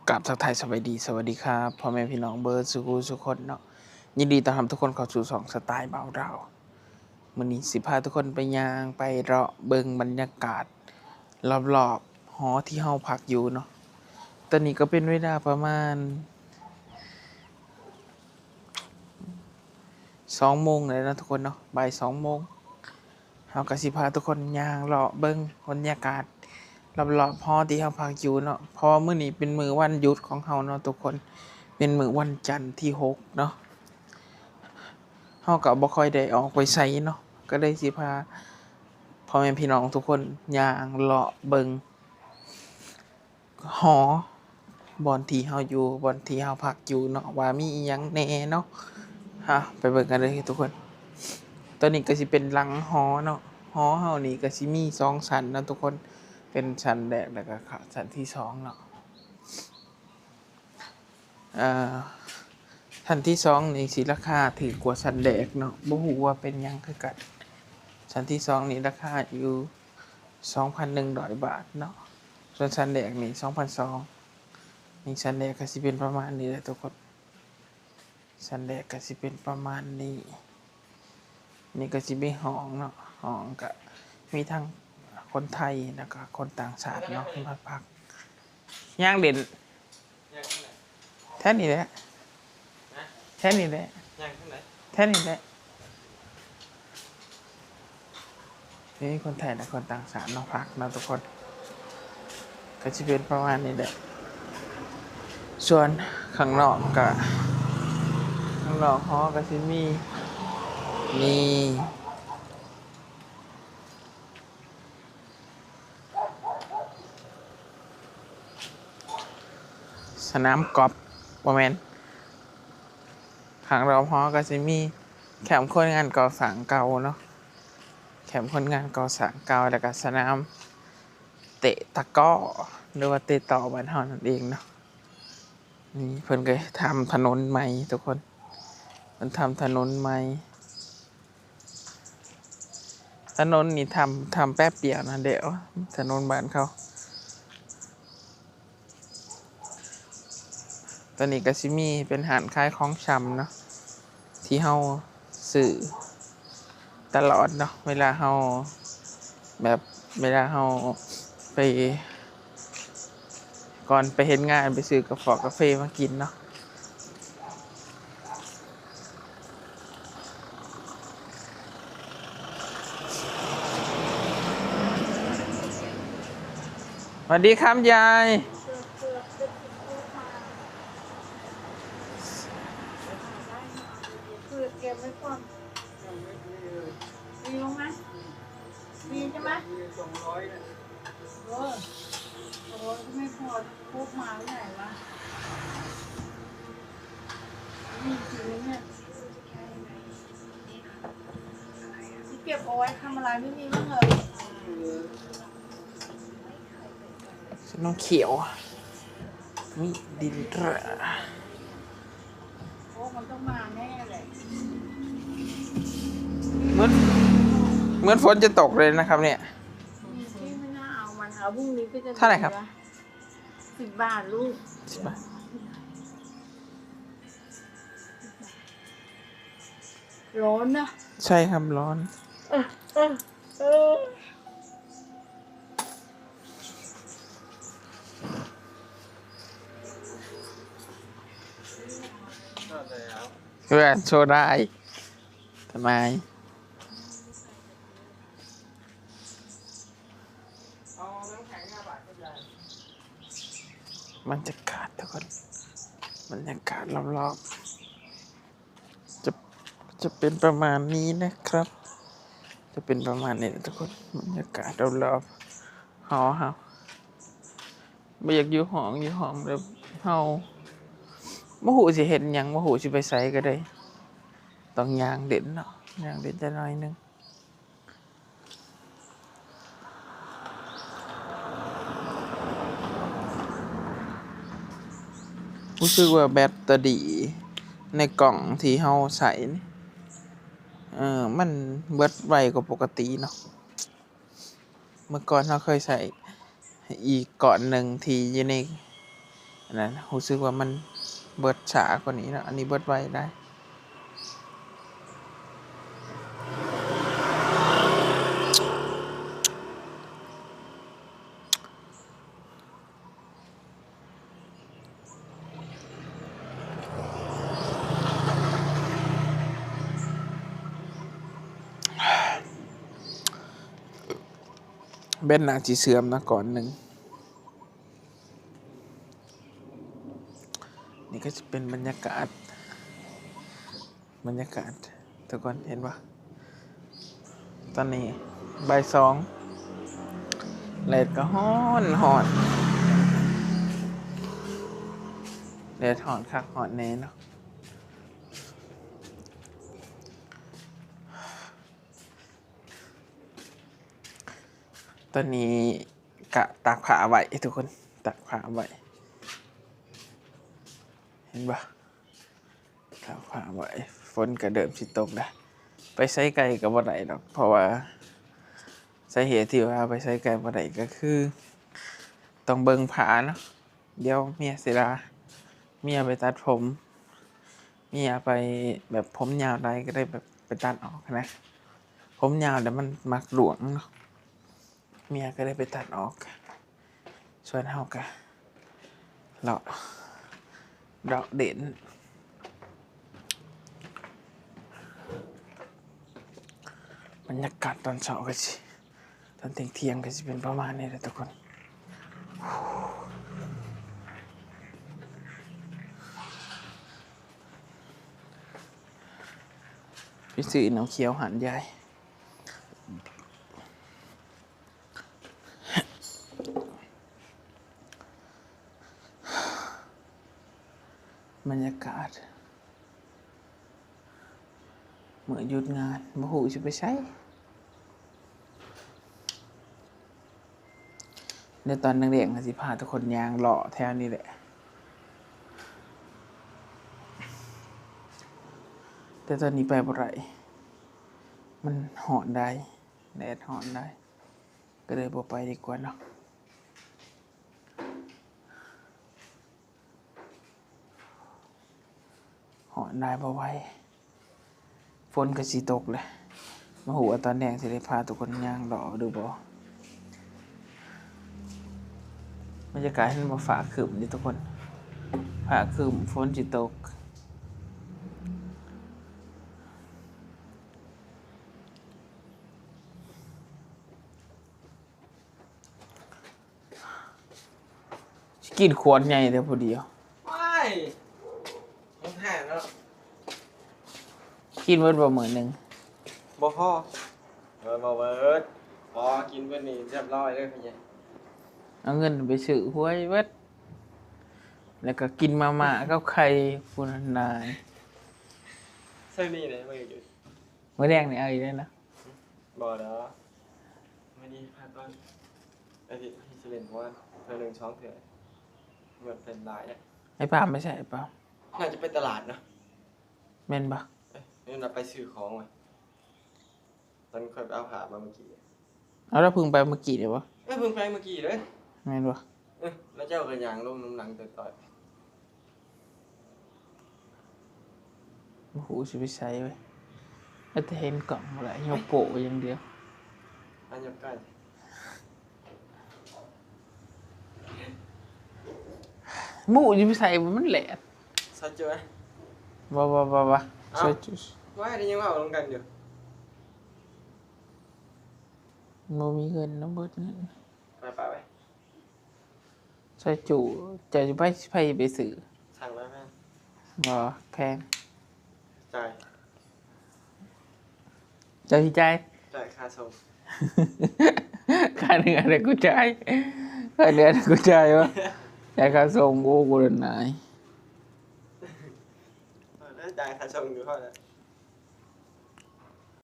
ກາບທັກທາຍສະບາຍດີ ສະຫວັດດີຄັບ ພໍ່ແມ່ພີ່ນ້ອງເບິດສູ່ຜູ້ສູ່ຄົນເນາະ. ຍິນດີຕ້ອນຮັບທຸກຄົນເຂົ້າສູ່ຊ່ອງສະຕາຍບ່າວລາວ. ມື້ນີ້ຊິພາທຸກຄົນໄປຍ່າງໄປເລາະເບິ່ງບັນຍາກາດລອບໆຫໍທີ່ເຮົາພັກຢູ່ເນາະ. ຕອນນີ້ກໍເປັນເວລາປະມານສອງໂມງແລ້ວເນາະທຸກຄົນເນາະ, ບ່າຍສອງໂມງ. ເຮົາກໍຊິພາທຸກຄົນຍ່າງເລາະເບິ່ງບັນຍາກາດລອບໆຫໍທີ່ເຮົາພັກຢູ່ເນາະ, ເພາະວ່າມື້ນີ້ເປັນມື້ວັນຢຸດຂອງເຮົາເນາະທຸກຄົນ, ເປັນມື້ວັນຈັນທີຫົກເນາະ. ເຮົາກໍບໍ່ຄ່ອຍໄດ້ອອກໄປໃສເນາະ, ກໍເລີຍຊິພາພໍ່ແມ່ພີ່ນ້ອງທຸກຄົນຍ່າງເລາະເບິ່ງ ຫໍບ່ອນທີ່ເຮົາຢູ່ ບ່ອນທີ່ເຮົາພັກຢູ່ເນາະ ວ່າມີອີ່ຫຍັງແດ່ເນາະ. ຮະ ໄປເບິ່ງກັນເລີຍທຸກຄົນ. ໂຕນີ້ກໍຊິເປັນຫຼັງຫໍເນາະ, ຫໍເຮົານີ້ກໍຊິມີສອງຊັ້ນເນາະທຸກຄົນ, ເປັນຊັ້ນແລກ ແລ້ວກໍຊັ້ນທີສອງເນາະ. ເອີ ຊັ້ນທີສອງນີ້ຊິລາຄາຖືກກວ່າຊັ້ນແລກເນາະ, ບໍ່ຮູ້ວ່າເປັນຫຍັງຄືກັນ. ຊັ້ນທີສອງນີ້ລາຄາຢູ່ສອງພັນໜຶ່ງຮ້ອຍບາດເນາະ, ສ່ວນຊັ້ນແລກນີ້ສອງພັນສອງ. ນີ້ຊັ້ນແລກກໍຊິເປັນປະມານນີ້ແຫຼະທຸກຄົນ, ຊັ້ນແລກກໍຊິເປັນປະມານນີ້. ນີ້ກໍຊິມີຫ້ອງເນາະ, ຫ້ອງກໍມີທັງຄົນໄທ ແລ້ວກໍຄົນຕ່າງຊາດເນາະ ມາພັກ ຍ່າງເຫຼັ້ນ ແຖວນີ້ແຫຼະ ແຖວນີ້ແຫຼະ ແຖວນີ້ແຫຼະ. ມີຄົນໄທ ແລະ ຄົນຕ່າງຊາດມາພັກເນາະທຸກຄົນ, ກໍຊິເປັນປະມານນີ້ແຫຼະ. ສ່ວນຂ້າງນອກກໍ ຂ້າງນອກຫໍກໍຊິມີ ນີ້ ສະໜາມກອບ ບໍ່ແມ່ນ, ຂ້າງລອບຫໍກໍຊິມີແຄມຄົນງານກໍ່ສ້າງເກົ່າເນາະ, ແຄມຄົນງານກໍ່ສ້າງເກົ່າ ແລ້ວກໍສະໜາມເຕະຕະກ້ໍ ຫຼືວ່າເຕະຕໍ້ບ້ານເຮົານັ້ນເອງເນາະ. ນີ້ເພິ່ນກໍທຳຖະໜົນໃໝ່ທຸກຄົນ, ເພິ່ນທຳຖະໜົນໃໝ່. ຖະໜົນນີ້ທຳ ທຳແປັບດຽວນະ ແລ້ວ ຖະໜົນບ້ານເຂົາ. ຕອນນີ້ກໍຊິມີເປັນຮ້ານຂາຍຂອງຊຳເນາະ ທີ່ເຮົາຊື້ຕະຫຼອດເນາະ, ເວລາເຮົາ ແບບ ເວລາເຮົາໄປ ກ່ອນໄປເຮັດງານ ໄປຊື້ກາຟອກກາເຟມາກິນເນາະ. ສະຫວັດດີຄັບຍາຍ. ຄືເກັບໄວ້ກ່ອນ ມີລົງມາ ມີໃຊ່ໄໝ? ມີສອງຮ້ອຍນະ. ເອີ ໂອ້ຍ ໄມ່ພໍ ໂຄກມາໄປໃຫຍ່ວະ? ມີຈິງເນຍ ເກັບເອົາໄວ້ທຳອະໄລ ໄມ່ມີມັນເລີຍ. ນ້ຳຂຽວ ມີດິນເຣ. ໂອ້ ມັນຕ້ອງມາແນ່ແຫຼະ. ເໝືອນ ເໝືອນຝົນຈະຕົກເລີຍນະຄັບເນຍ. ອືມ ທີ່ໄມ່ໜ້າເອົາມັນ ເອົາພວກນີ້ກໍຈະ ເທົ່າໃດຄັບ? ສິບບາດລູກ ສິບບາດ. ຮ້ອນນະ. ໃຊ່ຄັບ ຮ້ອນ. ເອີ ເອີ ເອີ ເພື່ອນໂຊດາຍ ສະບາຍ. ບັນຍາກາດທຸກຄົນ ບັນຍາກາດລອບໆ ຈະ ຈະເປັນປະມານນີ້ນະຄັບ ຈະເປັນປະມານນີ້ນະທຸກຄົນ ບັນຍາກາດລອບໆ ຫໍເຮົາ. ບໍ່ຢາກຢູ່ຫ້ອງ ຢູ່ຫ້ອງແລ້ວເຮົາບໍ່ຮູ້ຊິເຮັດຫຍັງ ບໍ່ຮູ້ຊິໄປໃສກໍໄດ້ ຕ້ອງຍ່າງເຫຼັ້ນເນາະ ຍ່າງເຫຼັ້ນຈັກໜ້ອຍໜຶ່ງ. ຮູ້ສຶກວ່າແບັດເຕີຣີໃນກ້ອງທີ່ເຮົາໃຊ້ນີ້ ເອີ ມັນເບິດໄວກວ່າປົກກະຕິເນາະ. ເມື່ອກ່ອນເຮົາເຄີຍໃຊ້ອີກກ້ອນໜຶ່ງທີ່ຢູ່ໃນ ອັນນັ້ນ ຮູ້ສຶກວ່າມັນເບິດຊ້າກວ່ານີ້ເນາະ, ອັນນີ້ເບິດໄວຫຼາຍ. ແບັດໜ້າຊິເສື່ອມນະ ກ້ອນໜຶ່ງ. ນີ້ກໍຈະເປັນບັນຍາກາດ ບັນຍາກາດ ທຸກຄົນເຫັນບໍ່? ຕອນນີ້ບ່າຍສອງ ແດດກໍຮ້ອນໆ ແດດຮ້ອນຄັກຮ້ອນແນ່ເນາະ. ຕອນນີ້ກະຕາກຜ້າໄວ້ທຸກຄົນ ຕາກຜ້າໄວ້ ເຫັນບໍ່? ຕາກຜ້າໄວ້ ຝົນກະເລີ່ມຊິຕົກແລ້ວ. ໄປໃສໄກກະບໍ່ໄດ້ດອກ ເພາະວ່າສາເຫດທີ່ວ່າໄປໃສໄກບໍ່ໄດ້ກະຄືຕ້ອງເບິ່ງຜ້າເນາະ. ດຽວເມຍຊິລາ ເມຍໄປຕັດຜົມ ເມຍໄປແບບຜົມຍາວຫຼາຍກໍໄດ້ແບບໄປຕັດອອກນະ. ຜົມຍາວແລ້ວມັນມັກຫຼວງເນາະ ເມຍກໍໄດ້ໄປຕັດອອກ. ສ່ວນເຮົາກໍເລາະ ເລາະເຫຼັ້ນ. ບັນຍາກາດຕອນເຊົ້າກໍຊິ ຕອນທ່ຽງໆ ກໍຊິເປັນປະມານນີ້ແຫຼະທຸກຄົນ. ໄປຊື້ນ້ຳຂຽວຮ້ານຍາຍ. ບັນຍາກາດ ມື້ຢຸດງານ ບໍ່ຮູ້ຊິໄປໃສ. ດຽວຕອນແລງໆ ກໍຊິພາທຸກຄົນຍ່າງເລາະແຖວນີ້ແຫຼະ ແຕ່ຕອນນີ້ໄປບໍ່ໄດ້ ມັນຮ້ອນຫຼາຍ ແດດຮ້ອນຫຼາຍ ກໍເລີຍບໍ່ໄປດີກວ່າເນາະ. ຮ້ອນຫຼາຍບໍ່ໄຫວ ຝົນກໍຊິຕົກແລ້ວ. ບໍ່ຮູ້ວ່າຕອນແລງຊິໄດ້ພາທຸກຄົນຍ່າງເລາະຫຼືບໍ່. ບັນຍາກາດເຫັນບໍ່ ຟ້າຄຶ້ມເດ້ທຸກຄົນ ຟ້າຄຶ້ມ ຝົນຊິຕົກ. ຊິກິນຂວດໃຫຍ່ແຕ່ຜູ້ດຽວ. ວ້າຍ ມັນແພງເນາະ. ກິນເບິດບໍ່ມື້ໜຶ່ງ? ບໍ່ພໍ. ເອີ ບໍ່ເບິດ. ພໍກິນເບິດນີ້ຮຽບຮ້ອຍເດີພໍ່ໃຫຍ່. ເອົາເງິນໄປຊື້ຫວຍເບິດ ແລ້ວກໍກິນມາມ່າກັບໄຂ່ພຸ້ນນາຍ. ໃສ່ນີ້ເດ້ ມື້ອື່ນ ມື້ແລງນີ້ເອົາອີກເດ້ນະ. ບໍ່ດອກ ມື້ນີ້ພັກກ່ອນ. ອາທິດນີ້ຊິຫຼິ້ນປະມານເທື່ອໜຶ່ງສອງເທື່ອ ເງິນເປັນຫຼາຍເດ້. ໄອ້ປາມໄປໃສ? ໄອ້ປາມ ໜ້າຈະໄປຕະຫຼາດເນາະ. ແມ່ນບໍ່? ເອີ ນີ້ນະ ໄປຊື້ຂອງວ່າ ຕອນຂ້ອຍໄປເອົາຜ້າມາມື້ກີ້. ເອົາ ລາວເພິ່ງໄປມື້ກີ້ນີ້ບໍ່? ເອີ ເພິ່ງໄປມື້ກີ້ເລີຍ. ແມ່ນບໍ່? ເອີ ລາວເຈົ້າກໍຍ່າງລົງນຳຫຼັງຕ່ອຍໆ. ບໍ່ຮູ້ຊິໄປໃສເວີຍ ແຕ່ເຫັນກ້ອງບໍ່ໄດ້ ຍົກໂປ້ຢ່າງດຽວ. ອັນຍົກໄກ ໝູ່ຊິໄປໃສ ມັນແຫຼດ. ຊອຍຈຸ ບໍ່ ບໍ່ ບໍ່ ບໍ່ ເອົ້າ ຊອຍຈຸ ວ່າໄດ້ຍິນເວົ້ານຳກັນຢູ່. ບໍ່ມີເງິນນຳ ເບິດເງິນ. ໄປ ໄປ ໄປ. ຊອຍຈຸ ເຈົ້າຊິໄປ ໃຜໄປຊື້? ສັ່ງໄວ້ແພງ. ບໍ່ແພງ. ຈ່າຍ. ເຈົ້າຊິຈ່າຍ? ຈ່າຍຄ່າສົ່ງ. ຄ່າເນື້ອເດ້ ກູຈ່າຍ. ຄ່າເນື້ອເດ້ ກູຈ່າຍວະ. ຈ່າຍຄ່າສົ່ງ. ໂອ້ ກູເດີນນາຍ. ເອີ ຈ່າຍຄ່າສົ່ງຢູ່ເທົ່າໃດ?